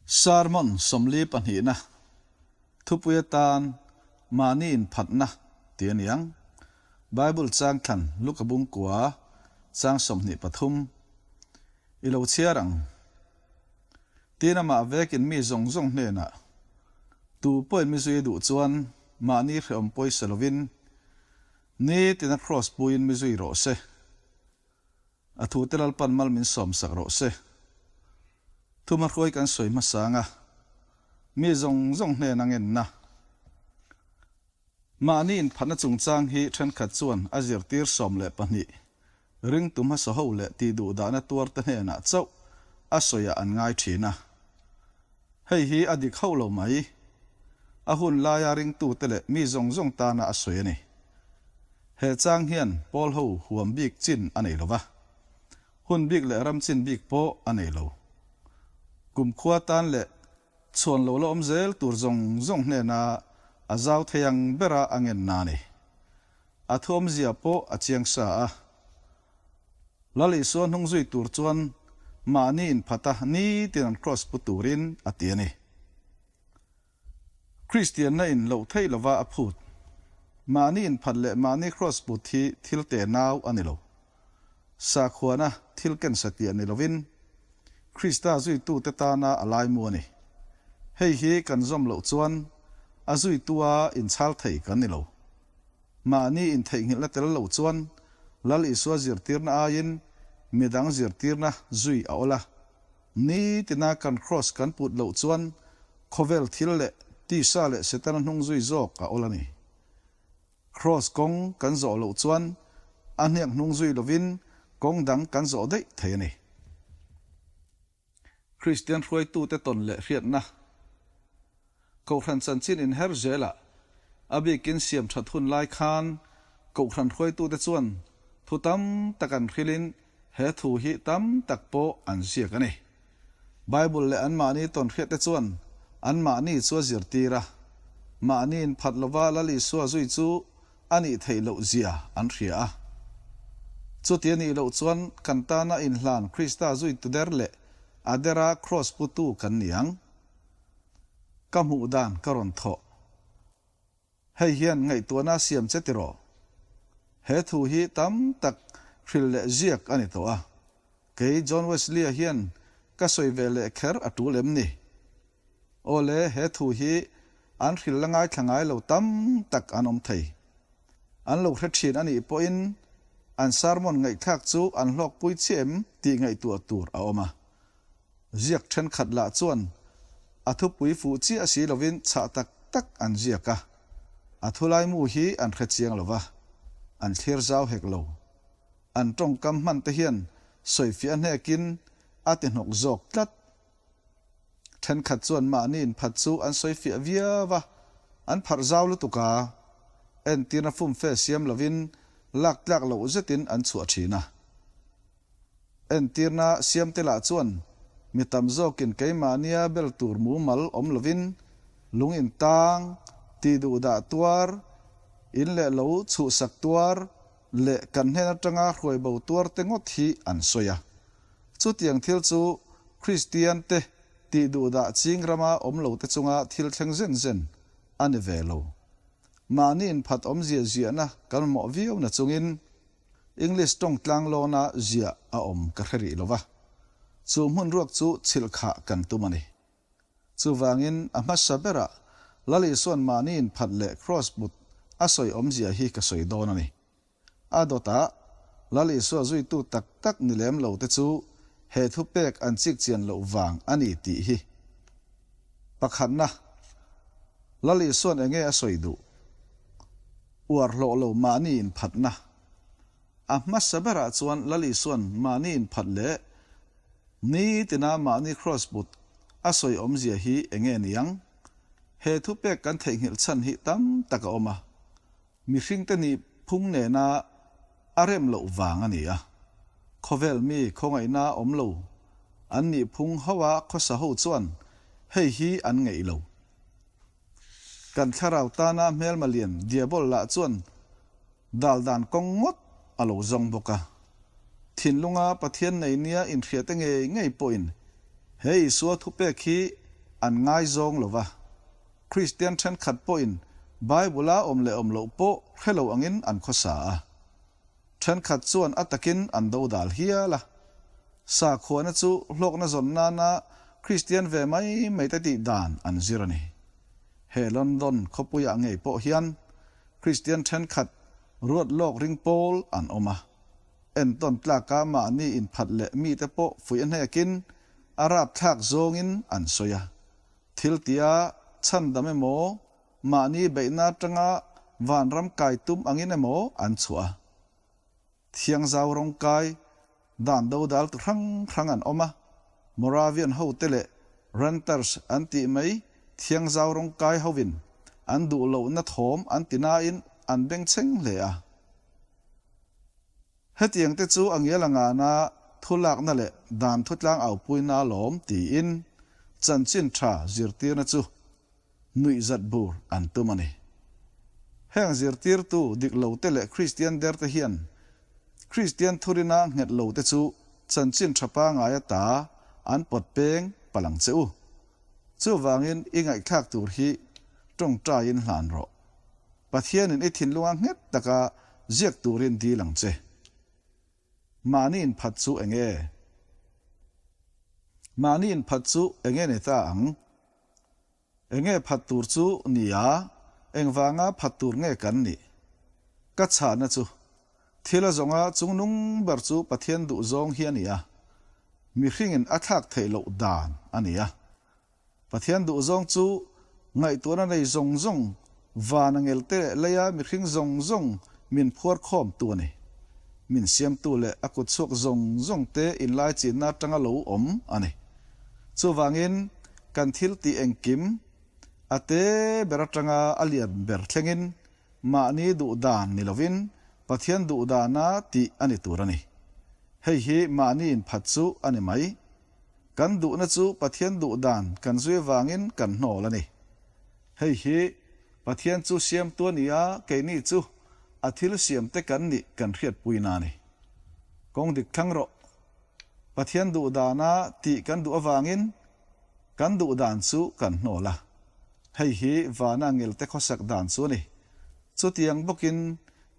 Sermon 42 na thupui atan mahni inphatna tih a ni ang. Bible chang thlan Luka bungkua chang 23 i lo chhiar ang. Tin amah vekin mi zawng zawng hnenah tu pawhin mi zui duh chuan mahni hrehawm pawisa lovin nitina Kraws puiin mi zui rawh se. A thute Lalpan mal min sawmsak rawh se. Thuma hruai kan sawi hmasa anga mi zawng zawng hnen a ngenna. Mahni inphatna chungchang hi thenkhat chuan a zirtir 12 ringtu hmasa ho leh tihduhdahna tuarte hnenah chauh a sawiah an ngai thin a. Hei hi a dik hauh lo mai. A hun laia ringtute leh mi zawng zawng tana a sawi a ni. He chang hian pawl ho huam bik chin a nei lo va, hun bik leh ram chin bik pawh a nei lo. Kumkhua tan leh chhuan lo la awm zel tur zawng zawng hnena a zau thei ang bera a ngenna a ni. A thuamzia pawh a chiang sa a. Lal Isua hnung zui tur chuan mahni inphata nitin an kraws pu turin a ti a ni. Kristianna in loh theih lova a phut. Mahni inphat leh mahni kraws put hi thil te nau a ni lo. Sakhuana thil ken satliah ni lovin Krista zuitute tana a laimu a ni. Hei hi kan zawm loh chuan a zuitua inchhal thei kan ni lo. Mahni intheihnghilhna tel lo chuan Lal Isua zirtirna aiin midang zirtirna zui a awl a. Nitina kan kraws kan put loh chuan khawvel thil leh tisa leh Setana hnung zui zawk a awl a ni. Kraws kawng kan zawh loh chuan a hniak hnung zui lovin kawng dang kan zawh daih thei a ni. Kristian hruaitute tawn leh hriatna Kohhran chanchin inher zelah a bikin siam that hun lai khan Kohhran hruaitute chuan thu tam tak an hrilhin he thu hi tam tak pawh an ziak a ni. Bible leh anmahni tawn hriatte chuan anmahni chu a zirtir a, mahni inphat lova Lal Isua zui chu a nih theih loh zia an hria a. Chuti a nih loh chuan kan tana inhlan Krista zuitu der leh a dera kraws putu kan ni ang. Ka hmuh dan ka rawn thawh. Hei hian ngaihtuahna a siam che tiraw? He thu hi tam tak hril leh ziak a ni tawh a. Kei John Wesley-a hian ka sawi ve leh kher a tul em ni? Aw le, he thu hi an hril la ngaithla ngai lo tam tak an awm thei. An lo hre thin a nih pawhin an sermon ngaihthlak chu an hlawkpui chiah em tih ngaihtuah tur a awm a. Ziak thenkhat lah chuan a thupui fuh chiah si lovin chhah tak tak an ziak a, a thulaimu hi an hre chiang lo va, an thlir zau hek lo. An tawngkam hman te hian sawifiah hnekin a ti hnawk zawk tlat. Thenkhat chuan mahni inphat chu an sawifiah viau a, an pharh zau lutuk a, entirna fumfe siam lovin lak tlak loh zetin an chhuah thin a. Entirna siamte lah chuan mi tam zawkin keimahnia bel tur mumal awm lovin lung intang, tihduhdah tuar, in leh lo chhuhsak tuar leh kan hnen atanga hruaibo tuar te ngawt hi an sawi a. Chutiang thil chu Kristiante tihduhdah ching rama awm lote chunga thil thleng zen zen a ni ve lo. Mahni inphat awmzia ziahna kan mamawh viau na chungin English tawng tlanglawna ziah a awm ka hre rih lo va, chu hmun ruak chu chhilhkhah kan tum a ni. Chuvangin a hmasa berah Lal Isua'n mahni inphat leh kraws put a sawi awmzia hi ka sawi dawn a ni. A dawtah Lal Isua zuitu tak tak ni lem lo te chu he thupek an chik chian loh vang a ni tih hi. Pakhatna, Lal Isua'n enge a sawi duh? Uar hlawh lo mahni inphatna. A hmasa berah chuan Lal Isua'n mahni inphat leh nitina mahni kraws put a sawi awmzia hi enge niang? He thupek kan theihnghilh chhan hi tam tak a awm a. Mihringte nih phung nena a rem loh vang a ni a. Khawvel mi khawngaihna awm lo an nih phung ho a khawsa ho chuan hei hi an ngeih lo. Kan thlarau tana hmelma lian Diabol lah chuan dal dan kawng ngawt a lo zawng bawk a. Thinlunga Pathian nei nia inhriate ngei ngei pawhin he Isua thupek hi an ngaizawng lo va, Kristian thenkhat pawhin Bible-a awm leh awm loh pawh hre lo angin an khawsa a. Thenkhat chuan a takin an dodal hial a. Sakhuana chu hlawkna zawn nana Kristian ve mai mai te tih dan an zir a ni. He London khawpuiah ngei pawh hian Kristian thenkhat ruat lawk ring pawl an awm a. Entawn tlaka mahni inphat leh mite pawh fuih a hnekin a rapthlak zawngin an sawi a. Thil tia chhandam emaw, mahni beihna atanga vanram kai tum angin emaw an chhuah a. Thiangzau rawngkai dan dodal tu hrang hrang an awm a, Moravian hote leh Ranters an tih mai thiangzau rawngkai hovin an duh lohna thawm an ti nain an bengchheng hle a. Hetiang te chu a ngial a ngana thu lakna leh dan thutlang aupuina alawm tiin chanchin tha zirtirna chu nuihzat bur an tum a ni. Heng zirtirtu dik lo te leh Kristian der te hian Kristian thurina nghet lo te chu chanchin tha pangai ata an pawt peng palh ang che u. Chuvangin i ngaihthlak tur hi tawngtaiin hlan rawh. Pathianin i thinlunga nghet taka ziak turin dil ang che. Mahni inphat chu eng nge? Mahni inphat chu eng nge ni ta ang? Eng nge phat tur chu ni a, engvanga phat tur nge kan nih? Ka chhahna chu, thil a zawnga chungnung ber chu Pathian duhzawng hi a ni a, mihringin a thlak theih loh dan a ni a. Pathian duhzawng chu ngaihtuahna nei zawng zawng, van a ngelte leh leia mihring zawng zawng min phuar khawmtu a ni. Min siamtu leh a kutchhuak zawng zawngte inlaichinna atanga lo awm a ni. Chuvangin, kan thil tih engkim, a te ber atanga a lian ber thlengin mahni duhdan ni lovin Pathian duhdana tih a ni tur a ni. Hei hi mahni inphat chu a ni mai. Kan duhna chu Pathian duh dan kan zui avangin kan hnawl a ni. Hei hi Pathian chu siamtu a ni a, keini chu a thil siamte kan nih kan hriatpuina a ni. Kawng dik thlang rawh. Pathian duh dana tih kan duh avangin kan duh dan chu kan hnawl a. Hei hi vana ngelte khawsak dan chu a ni. Chutiang bawkin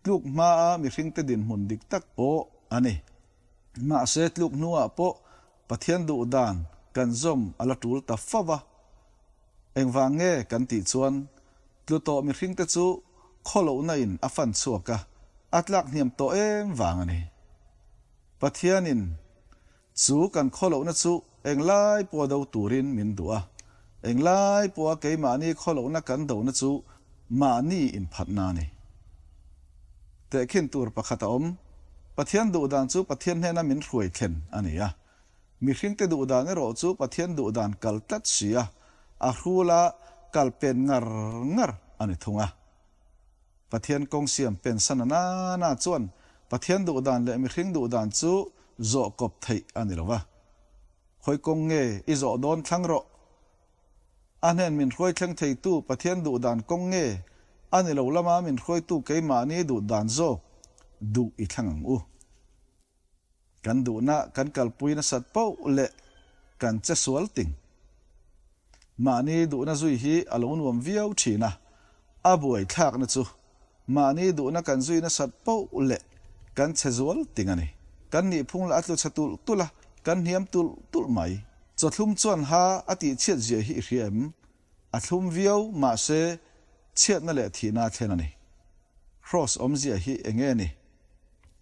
tluk hmaa mihringte dinhmun dik tak pawh a ni. Mahse tluk hnuah pawh Pathian duh dan kan zawm a la tul ta fo va. Engvang nge kan tih chuan tlu tawh mihringte chu khawlohna in a fan chhuak a, a tlak hniam tawh em vang a ni. Pathianin chu kan khawlohna chu englai pawha do turin min duh a, englai pawha keimahni khawlohna kan dona chu mahni inphatna a ni. Tehkhin tur pakhat a awm. Pathian duhdan chu Pathian hnena min hruai thlen a ni a. Mihringte duhdan erawh chu Pathian duhdan kal tlat si a, a hrula kal pen ngar ngar a ni thung a. Pathian kawng siam pensan a nana chuan Pathian duhdan leh mihring duhdan chu zawh kawp theih a ni lo va. Khawi kawng nge i zawh dawn thlang rawh. A hnen min hruai thleng theitu Pathian duhdan kawng nge a ni lo lama min hruaitu keimahni duhdan zawk duh i thlang ang u. Kan duhna kan kalpui nasat poh leh kan che sual ting. Mahni duhna zui hi a lo nuam viau thin a, a buaithlakna chu Mahni duhna kan zui nasat poh leh kan chhe zual ting a ni. Kan nihphung lah a tlu chhe tulh tulh a, kan hniam tulh tulh mai. Chawthlum chuan ha a tih chhiat zia hi i hria em? A thlum viau, mahse chhiatna leh thihna a thlen a ni. Kraws awmzia hi eng nge ni?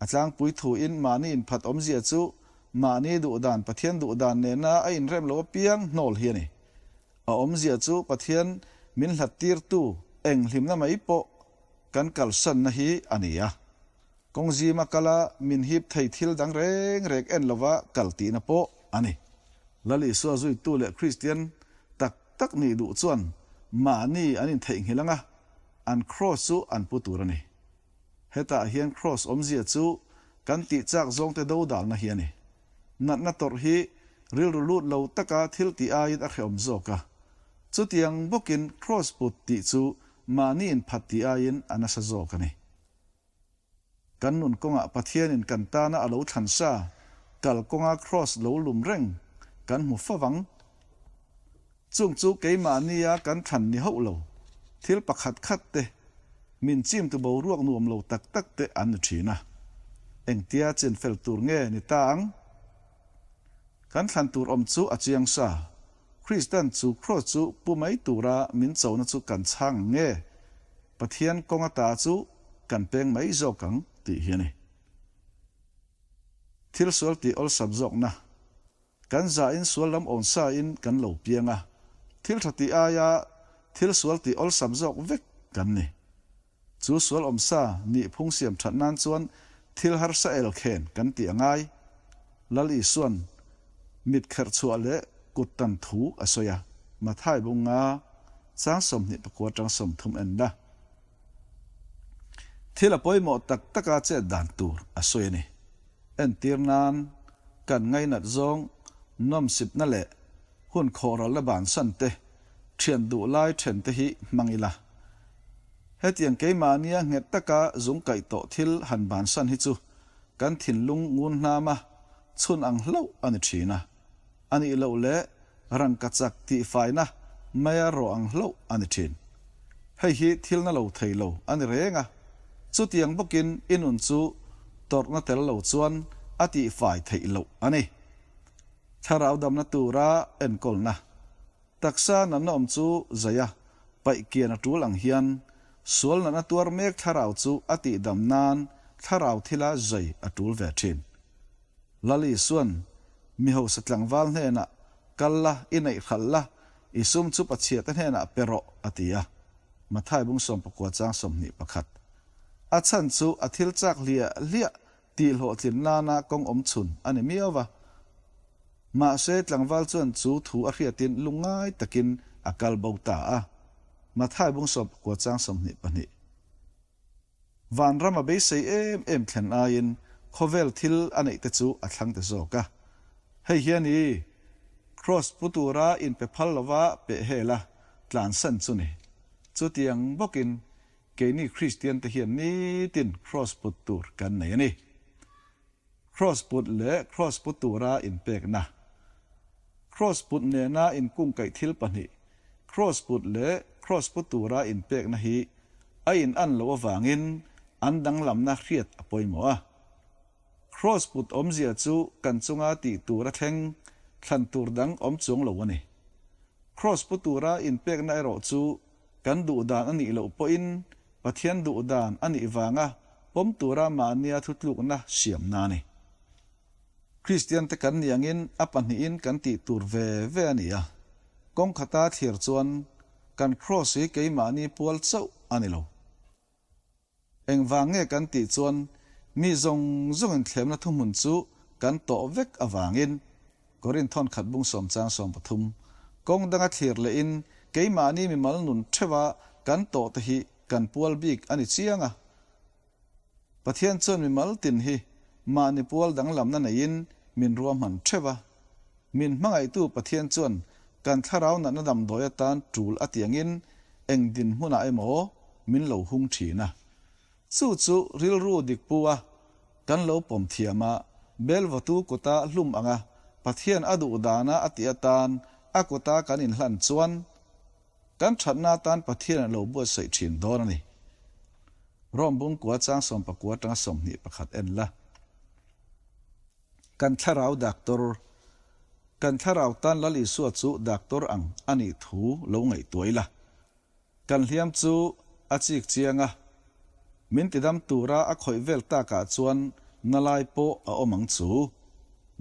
A tlangpui thuin mahni inphat awmzia chu mahni duhdan Pathian duhdan nena a inrem lo apiang hnawl hi a ni. A awmzia chu Pathian min hlattirtu eng hlimna mai pawh kan kalsanna hi a ni a. Kawng zima kala min hip thei thil dang reng reng en lova kal tihna pawh a ni. Lal Isua zuitu leh Kristian tak tak nih duh chuan mahni an intheihnghilh anga an kraws chu an pu tur a ni. Hetah hian kraws awmzia chu kan tih chak zawngte dodalna hi a ni. Natna tawrh hi rilru lut lo taka thil tih aiin a hrehawm zawk a. Chutiang bawkin kraws put tih chu mahni inphat tih aiin a nasa zawk a ni. Kan nun kawngah Pathianin kan tana a lo thlan sa, kal kawnga kraws lo lum reng kan hmu fo vang. Chung chu keimahnia kan thlan ni hauh lo, thil pakhat khat te, min chimtu boruak nuam lo tak tak te an ni thin a. Engtia chinfel tur nge ni ta ang? Kan thlan tur awm chu a chiang sa. Kristan chu kraws chu pu mai tura min chona chu kan chhang ang nge? Pathian kawng ata chu kan peng mai zawk ang tih hi a ni. Thil sual tih awlsam zawkna. Kan zain sual lam awn sain kan lo piang a, thil tha tih aia thil sual tih awlsam zawk vek kan ni. Chu sual awmsa nih phung siam that nan chuan thil harsa el khen kan tih a ngai. Lal Isua'n mit kherh chhuah leh kut tan thu a sawi a, Mathai bunga chang 24 atang 30 en la. Thil a pawimawh tak taka chet dan tur a sawi a ni. Entir nan kan ngainat zawng nawmsipna leh hun khawhralna bansan te, thian duh lai then te hi hmang ila. Hetiang keimahnia nghet taka zung kaih tawh thil han bansan hi chu kan thinlung ngun hnama chhun ang hlauh a ni thin a, a nih loh leh rangkachak tihfaina maia rawh ang hlauh a ni thin. Hei hi thil na lo thei lo a ni reng a, chutiang bawkin i nun chu tawrhna tel lo chuan a tihfai theih loh a ni. Thlarau damna tura enkawlna. Taksa natna awm chu zaia paih kian a tul ang hian sual natna tuar mek thlarau chu a tihdam nan thlarau thila zai a tul ve thin. Lal Isua'n mi hausa tlangval hnenah kal la, i neih hralh la, i sum chu Pathiate hnenah pe rawh, a ti a. Mathai bung 19 chang 21. A chhan chu a thil chak hliah hliah tih hlawhtlin nana kawng awm chhun a ni miau va. Mahse, tlangval chuan chu thu a hriatin lungngai takin a kal bo ta a. Mathai bung 19 chang 22. Vanram a beisei em em thlen aiin khawvel thil a neih te chu a thlang ta zawk a. Hei hian i Kraws pu tura inpe phal lova peh hel a tlansan chu ni. Chutiang bawkin keini Kristian te hian nitin Kraws put tur kan nei a ni. Kraws put leh Kraws pu tura inpekna. Kraws put nena inkungkaih thil pahnih, Kraws put leh Kraws pu tura inpekna hi a in an loh avangin an danglamna hriat a pawimawh a. Kraws put awmzia chu kan chunga tih tur a thleng thlan tur dang awm chuang lo a ni. Kraws pu tura inpekna erawh chu kan duh dan a nih loh pawhin Pathian duh dan a nih vanga pawm tura mahnia thutlukna siamna a ni. Kristian te kan nih angin a pahnihin kan tih tur ve ve a ni a. Kawng khata thlir chuan kan kraws hi keimahni pual chauh a ni lo. Engvang nge kan tih chuan mi zawng zawngin thlemna thuhmun chu kan tawh vek avangin Korinth thawnkhat bung sawm chang 13, Kawng danga thlir lehin keimahni mimal nun theuha kan tawh te hi kan pual bik a ni chiang a. Pathian chuan mimal tin hi mahni pual danglamna neiin min ruahman theuh a. Min hmangaihtu Pathian chuan kan thlarau natna damdawi atan tul a tiangin eng dinhmunah emaw min lo hung thin a. Chu chu rilru dik pu a, kan lo pawm thiam a, Belvatu kuta hlum anga Pathian a duh dana a tih atan a kuta kan inhlan chuan kan thatna atan Pathian a lo buatsaih thin dawn a ni. Rome bungkua chang 19 atanga 21 en la. Kan thlarau daktor, Kan thlarau tan Lal Isua chu daktor ang a nih thu lo ngaihtuah ila. Kan hliam chu a chik chiang a, min tidam tura a khawih vel takah chuan na lai pawh a awm ang chu.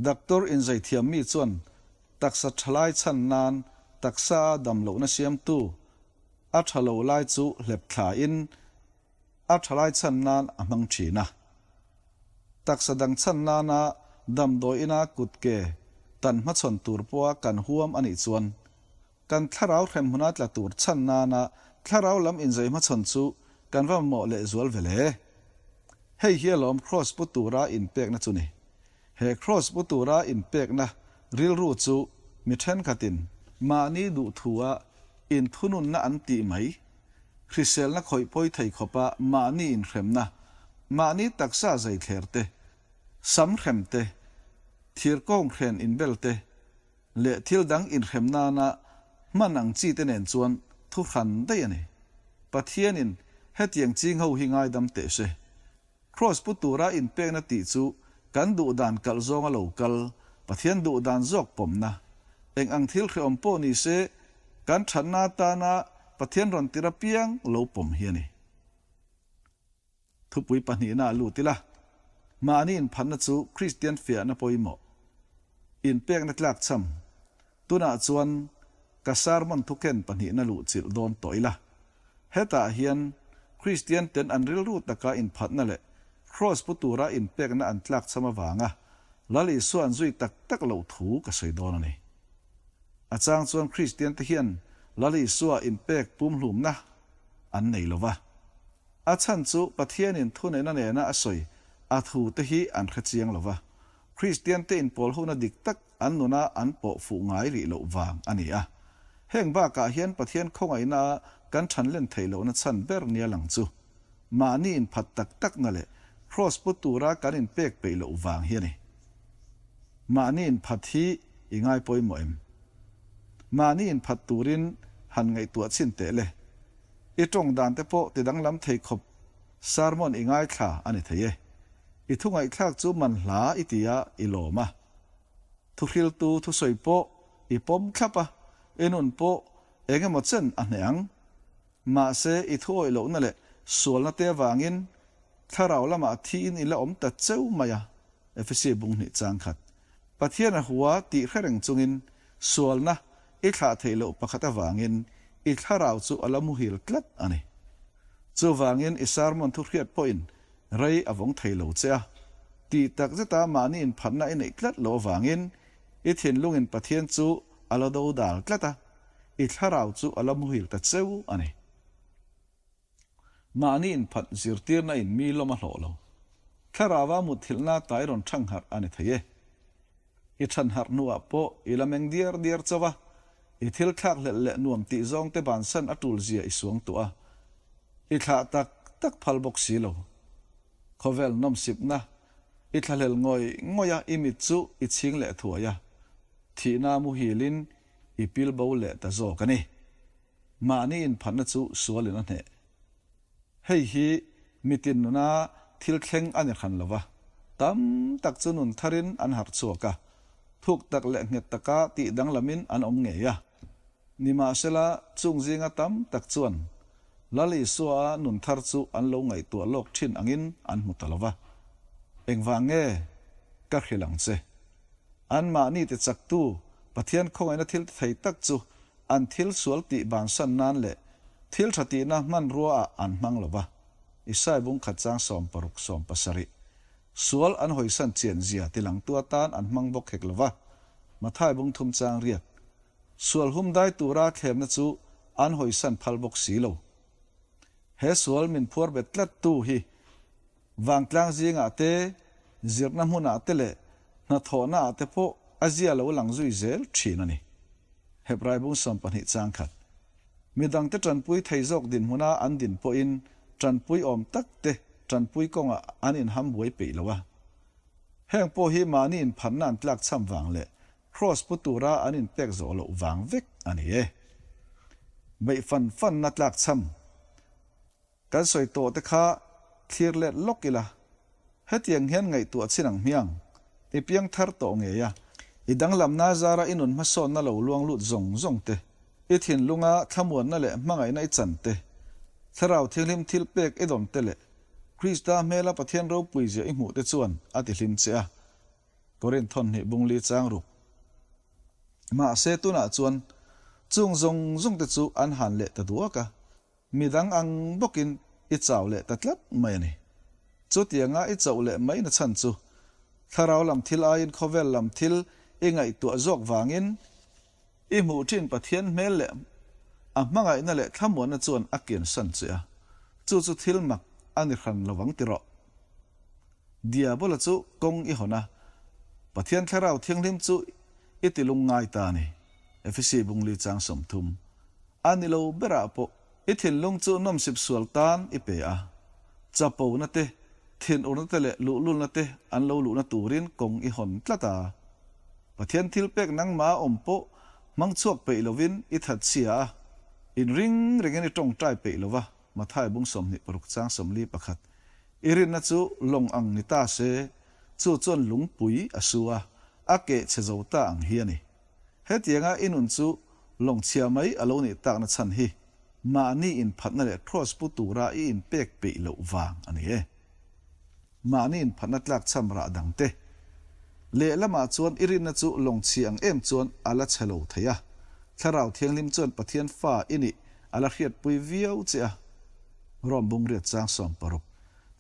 Doctor inzaithiam mi chuan taksa thalai chhan nan taksa a dam lohna siamtu a tha lo lai chu hlep thlain a thalai chhan nan a hmang thin a. Taksa dang chhan nana damdawi ina kutke tan hmachhawn tur pawha kan huam a nih chuan Kan thlarau hremhmuna tla tur chhan nana thlarau lam inzei hmachhawn chu kan va mamawh lehzual ve le. Hei hi alawm kraws pu tura inpekna chu ni. He kraws pu tura inpekna rilru chu mi thenkhatin mahni duhthua inthununna an tih mai, hriselna khawih pawi thei khawpa mahni inhremna, mahni taksa zeithler te, sam hrem te, thirkawng hren inbel te, leh thil dang inhrem nana hman ang chi te nen chuan thu hran daih a ni. Pathianin hetiang ching ho hi ngaidam teh se. Kraws pu tura inpekna tih chu kan duh dan kalh zawnga lo kal, Pathian duh dan zawk pawmna. Eng ang thil hrehawm pawh ni se, kan thatna atana Pathian rawn tir apiang lo pawm hi a ni. Thupui pahnihna a lut ila, mahni inphatna chu Kristian fiahna pawimawh, inpekna tlakchham. Tunah chuan ka sermon thuken pahnihna luhchilh dawn tawh ila. Hetah hian Kristian ten an rilru taka inphatna leh Kraws pu tura inpekna an tlakchham avanga Lal Isua an zui tak tak loh thu ka sawi dawn a ni. A chang chuan Kristian te hian Lal Isua inpek pumhlumna an nei lo va. A chhan chu Pathianin thuneihna nena a sawi a thu te hi an hre chiang lo va, Kristian te inpawl hona dik tak an nuna an pawh fuh ngai rih loh vang a ni a. Heng bakah hian Pathian khawngaihna a kan than len theih lohna chhan ber nia lang chu mahni inphat tak takna leh Kraws pu tura kan inpek peih loh vang hi a ni. Mahni inphat hi i ngai pawimawh em? Mahni inphat turin han ngaihtuah chhin teh le. I tawng dan te pawh ti danglam thei khawp sermon i ngaithla a ni thei e. I thu ngaihthlak chu man hla i ti a, i lawm a. Thuhriltu thusawi pawh i pawm thlap a, i nun pawh eng emaw chen a hneh ang. Mahse i thu awih lohna leh sualna te avangin thlarau lamah thiin i la awm ta cheu mai a, Efesi bung hnih chang khat. Pathian a hua tih hre reng chungin sualna i thlah theih loh pakhat avangin i thlarau chu a la muhil tlat a ni. Chuvangin i sermon thu hriat pawhin rei a vawng thei lo che a, tih tak zeta mahni inphatna i neih tlat loh avangin i thinlungin Pathian chu a la do dal tlat a, i thlarau chu a la muhil ta cheu a ni. Mahni inphat zirtirna in mi lawm a hlawh lo. Thlarauva mutthilhna tai rawn thang harh a ni thei e. I than harh hnuah pawh i la meng diar diar chauh a, i thil thlak hlelh leh nuam tih zawng te bansan a tul zia i suang tuah a, i thlah tak tak phal bawk si lo. Khawvel nawmsipna i thlahlel ngawih ngawih a, i mit chu i chhing leh thuai a, thihna muhilin i pil bo leh ta zawk a ni. Mahni inphatna chu sualin a hneh. Hei hi mitin nuna thil thleng a ni hran lo va, tam tak chu nun tharin an harh chhuak a, thuk tak leh nghet taka tih danglamin an awm ngei a. Nimahsela, chung zinga tam tak chuan Lal Isua nun thar chu an lo ngaihtuah lawk thin angin an hmu ta lo va. Engvang nge ka hrilh ang che? Anmahni tichaktu Pathian khawngaihna thil ti thei tak chu an thil sual tih bansan nan leh thil tha tihna hmanrua ah an hmang lo va. Isai bung khat chang 60 70 Sual an hawisan chian zia tilangtu atan an hmang bawk hek lo va. Mathai bung thum chang riat Sual hum dai tura thlemna chu an hawisan phal bawk si lo. He sual min phuar bet tlat tu hi Vangtlang zingah te, zirna hmunah te leh hnathawhna ah te pawh a zia lo lang zui zel thin a ni. Hebrai bung 20 chang khat. Midangte tanpui thei zawk dinhmuna an din pawhin tanpui awm tak te tanpui kawngah an inham buai peih lo a. Heng pawh hi mahni inphatna an tlakchham vang leh Kraws pu tura an inpek zawh loh vang vek a ni e. Beih fan fanna tlakchham. Kan sawi tawh te kha thlir let lawk ila, hetiang hian ngaihtuah chin ang hmiang, i piang thar tawh ngei a, i danglamna zara i nun hmasawnna lo luang lut zawng zawng te, i thinlunga thlamuanna leh hmangaihna i chan te, Thlarau Thianghlim thil pek i dawn te leh Krista hmela Pathian ropui zia i hmuh te chuan a ti hlim che a. Korinth thawnhnih bungli chang ruk. Mahse tunah chuan chung zawng zawng te chu an han leh ta duak a. Midang ang bawkin i chau leh ta tlat mai a ni. Chutianga i chauh leh mai na chhan chu thlarau lam thil aiin khawvel lam thil i ngaihtuah zawk vangin i hmuh thin Pathian hmel leh a hmangaihna leh thlamuanna chuan a kiansan che a, chu chu thil mak a ni hran lo ang ti rawh. Diabola chu kawng i hawn a, Pathian Thlarau Thianghlim chu i ti lungngai ta a ni. Efesi bungli chang 30. A ni lo berah pawh i thinlung chu nawmsip sual tan i pe a, chapona te, thinurna te leh luhlulna te an lo luhna turin kawng i hawn tlat a. Pathian thil pek nangmah a awm pawh Hmang chhuak peih lovin i thatchhia a, inring rengin i tawngtai peih lo va, Mathai bung 26 chang 41. I rinna chu lawng ang ni ta se, chu chuan lungpui a su a, a keh chhe zo ta ang hi a ni. Hetianga i nun chu lawng chhia mai a lo nih takna chhan hi mahni inphatna leh kraws pu tura i inpek peih loh vang a ni e. Mahni inphatna tlak chham rah dang te. Lehlamah chuan i rinna chu lawng chhi ang em chuan a la chhe lo thei a. Thlarau Thianghlim chuan Pathian fa i nih a la hriatpui viau che a. Rom bungriat chang 60.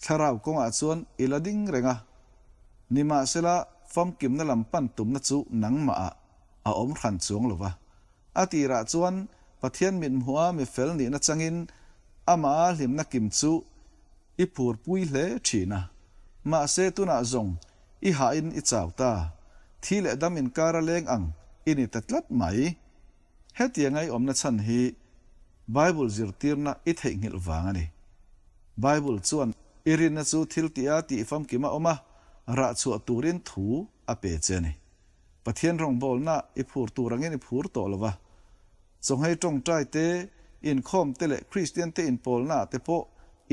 Thlarau kawngah chuan i la ding reng a. Nimahsela, famkimna lam pan tumna chu nangmahah a awm hran chuang lo va. A tirah chuan Pathian mithmuha mi fel nihna changin amaha hlimna kim chu i phurpui hle thin a. Mahse tunah zawng i hahin i chau ta, thi leh dam inkar a leng ang i ni ta tlat mai. Hetianga i awmna chhan hi Bible zirtirna i theihnghilh vang a ni. Bible chuan i rinna chu thil tia tih famkim a awm a, rah chhuah turin thu a pe che a ni. Pathian rawngbawlna i phur tur angin i phur tawh lo va. Chawnghei tawngtai te, inkhawm te leh Kristian te inpawlna ah te pawh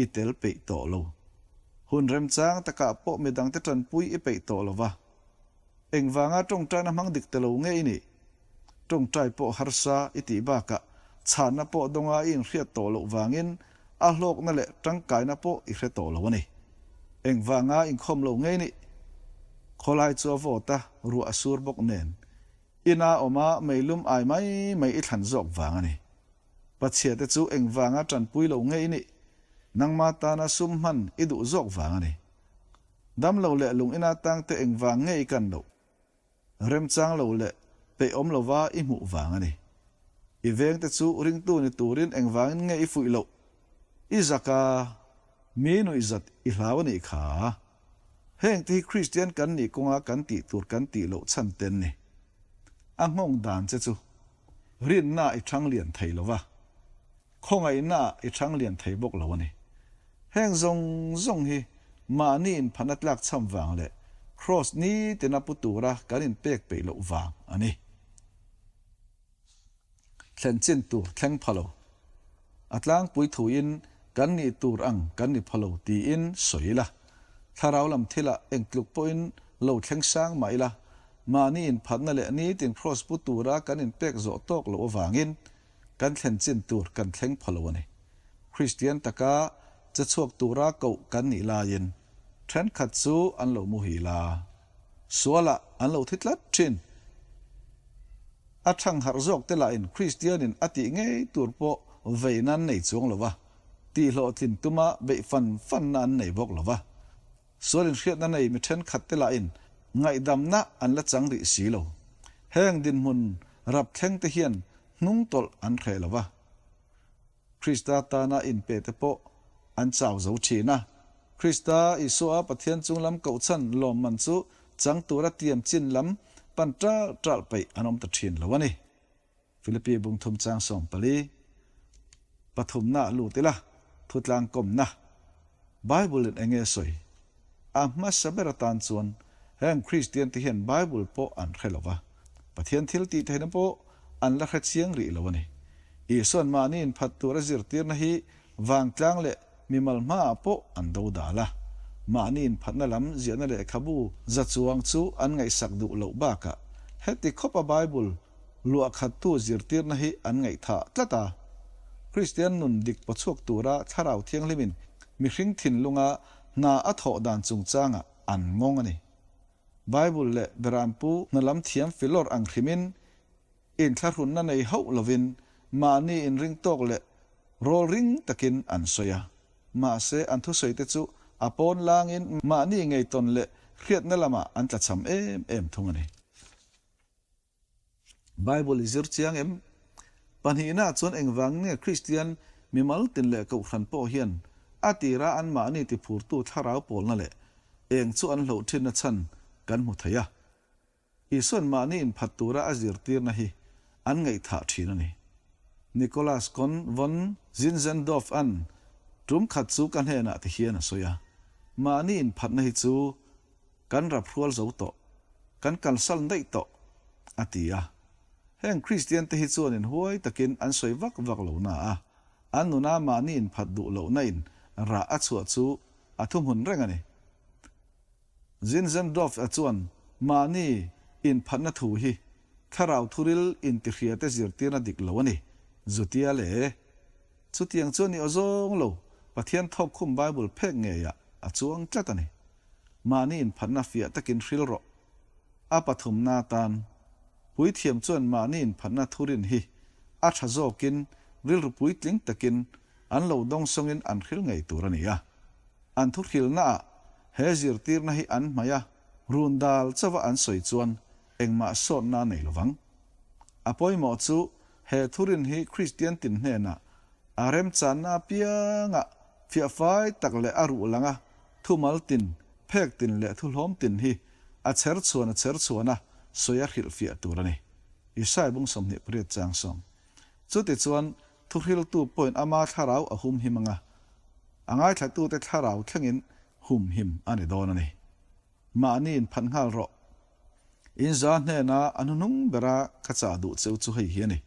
i tel peih tawh lo. Hun remchang takah pawh midangte tanpui i peih tawh lo va. Engvanga tawngtaina hmang dik ta lo nge i nih? Tawngtai pawh harsa i tih bakah chhanna pawh dawnga i inhriat tawh loh vangin a hlawkna leh tangkaina pawh i hre tawh lo a ni. Engvanga inkhawm lo nge i nih? Khawlai chu a vawt a, ruah a sur bawk nen. Ina awma meilum ai mai mai i thlan zawk vang a ni. Pachhia te chu engvanga tanpui lo nge i nih? Nangma tana sum hman i duh zawk vang a ni. Damlo leh lung ina tangte engvang nge i kan loh? Remchang lo leh peih awm lova i hmuh vang a ni. I vengte chu ringtu ni turin engvangin nge i fuih loh? I zak a, mi nuihzat i hlau a nih kha. Hengte hi Kristian kan nih kawnga kan tih tur kan tih loh chhan te an ni. A nghawng dan che chu rinna i chhang lian thei lo va, khawngaihna i chhang lian thei bawk lo a ni. Heng zawng zawng hi mahni inphatna tlak chham vang leh Kraws nitina pu tura kan inpek peih loh vang a ni. Thlen chin tur thleng pha lo. A tlangpui thuin kan nih tur ang kan ni pha lo tiin sawi ila. Thlarau lam thilah eng tluk pawhin lo thleng sang mah ila, mahni inphatna leh nitin Kraws pu tura kan inpek zawh tawk loh avangin kan thlen chin tur kan thleng pha lo a ni. Kristian taka che chhuak tura koh kan nih laiin thenkhat chu an lo muhil a, sualah an lo thi tlat thin. A thangharh zawk te lahin Kristianin a tih ngei tur pawh veina an nei chuang lo va, tihhlawhtlin tuma beih fan fanna an nei bawk lo va. Sual inhriatna nei mi thenkhat te lahin ngaihdamna an la chang rih si lo. Heng dinhmun rap thleng te hian hnung tawlh an hreh lo va. Krista tana inpe te pawh an chau zo thin a. Krista Isua Pathian chung lam kohchhan lawmman chu chang tura tiam chin lam pan ṭalh ṭalh peih an awm ta ṭhin lo a ni. Philippi bungthum chang 14, Pathumna lut ila, thutlang kawmna. Bible in enge sawi? A hmasa ber atan chuan heng Kristian te hian Bible pawh an hre lo va, Pathian thil tih theihna pawh an la hre chiang rih lo a ni. Isuan mahni inphat tur a zirtirna hi vangtlang leh mimal hmaah pawh an do dal a. Mahni inphatna lam ziahna lehkhabu za chuang chu an ngaihsak duh loh bakah heti khawpa Bible luahkhattu zirtirna hi an ngaihthah tlat a. Kristian nun dik pawchhuak tura Thlarau Thianghlimin mihring thinlunga hna a thawh dan chungchangah an ngawng a ni. Bible leh Berampu hna lam thiam filawr ang hrimin inthlahrunna nei hauh lovin mahni inring tawk leh rawl ring takin an sawi a. Mahse, an thusawite chu a pawn langin mahni ngei tawn leh hriatna lamah an tlachham em em thung a ni. Bible i zir chiang em? Pahnihna chuan engvang nge Kristian mimal tin leh kohhran pawh hian a tira anmahni tiphurtu thlarau pawlna leh eng chu an hloh thinna chhan kan hmu thei a. Isuan mahni inphat tura a zirtirna hi an ngaihthah thin a ni. Nicholas Con von Zinzendorf-a'n tum khat chu ka hnenah ti hian a sawi a, Mahni inphatna hi chu kan rap hrual zo tawh, kan kalsal daih tawh, a ti a. Heng Kristiante hi chuanin huai takin an sawi vak vak lo na a, an nuna mahni inphat duh lohna in rah a chhuah chu a thuhmun reng a ni. Zinzendorf-a chuan mahni inphatna thu hi thlarau thuril intihriate zirtirna dik lo a ni, Zutia le. Chutiang chuan i awzawng lo, Pathian thawkkhum Bible phek ngeiah a chuang tlat a ni. Mahni inphatna fiah takin hril rawh. A pathumna atan, puithiam chuan mahni inphatna thurin hi a tha zawkin rilru puitling takin an lo dawngsawngin an hril ngei tur a ni a. An thuhrilnaah he zirtirna hi an hmaih a, run dal chauha an sawi chuan engmah sawtna a nei lovang. A pawimawh chu he thurin hi Kristian tin hnenah a remchanna apiangah fiahfai tak leh a ruh langa thumal tin, phek tin leh thuhlawm tin hi a chher chhuan a chher chhuan a sawi a hrilhfiah tur a ni. Isai bung 28 chang sawm. Chutichuan thuhriltu pawhin ama thlarau a humhim anga a ngaithlatute thlarau thlengin humhim a ni dawn a ni. Mahni inphat nghal rawh. In za hnena a hnuhnung bera ka chah duh cheu chu hei hi a ni.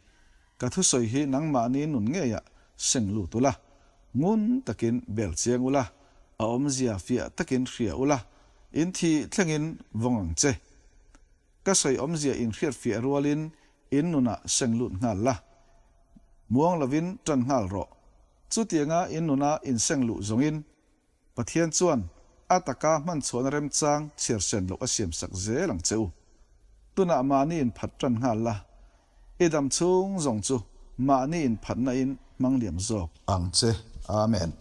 Ka thusawi hi nangmahni nun ngeiah seng lut ula, ngun takin bel chiang ula, a awmzia fiah takin hria ula, in thih thlengin vawng ang che. Ka sawi awmzia in hriatfiah rualin in nunah seng lut nghal la. Muang lovin tan nghal rawh. Chutianga in nuna in seng luh zawngin Pathian chuan a taka hman chhuahna remchang chhiar sen loh a siam sak zel ang che u. Tunah mahni in phat tan nghal la, i dam chhung zawng chu mahni in phatna in hmang liam zawk ang che. Amen.